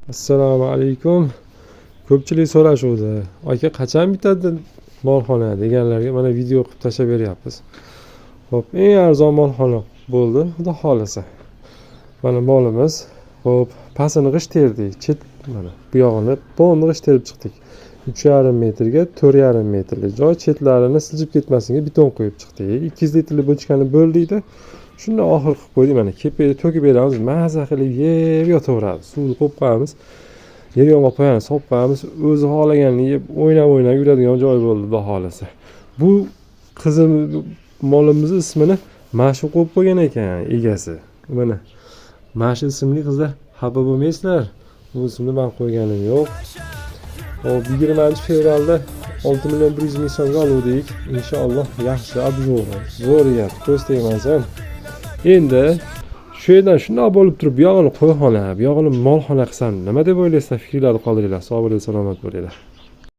Assalomu alaykum. Ko'pchilik so'rashuvdi, aka, qachon bitadi molxona deganlarga mana video qilib tashlab beryapmiz. Ho'p, eng arzon molxona bo'ldi, xudo xohlasa. Mana molimiz. Ho'p, pastini g'isht terdik, chet, mana bu yog'ini полный g'isht terib chiqdik. 3,5 metrga 4,5 metrlik joy, chetlarini siljib ketmasinga beton qo'yib chiqdik. 200 litrli bochkani bo'ldikda, shunday oxir qilib qo'ydik. Mana kepakni to'kib beramiz, maza qilib yeb yotaveradi. Suvni qo'yib qo'yamiz, yer yong'oq poyani solib qo'yamiz, o'zi xohlaganini yeb, o'ynab o'ynab yuradigan joy bo'ldi, xudo xohlasa. Bu qizim molimizni ismini Mashu qo'yib qo'ygan ekan egasi. Mana Mashu ismli qizlar, xafa bo'lmaysizlar, bu ismni man qo'yganim yo'q. Hop, 20-fevralda 6 million 100 ming so'mga oluvdik. Inshaalloh, yaxshi обжора, zo'r gap, ko'z tegmasin. Endi shu yerdan shundoq bo'lib turib, bu yog'ini qo'yxona, bu yog'ini molxona qilsam, nima deb o'ylaysizlar? Fikrlarni qoldiringlar. Sog' bo'linglar, salomat bo'linglar.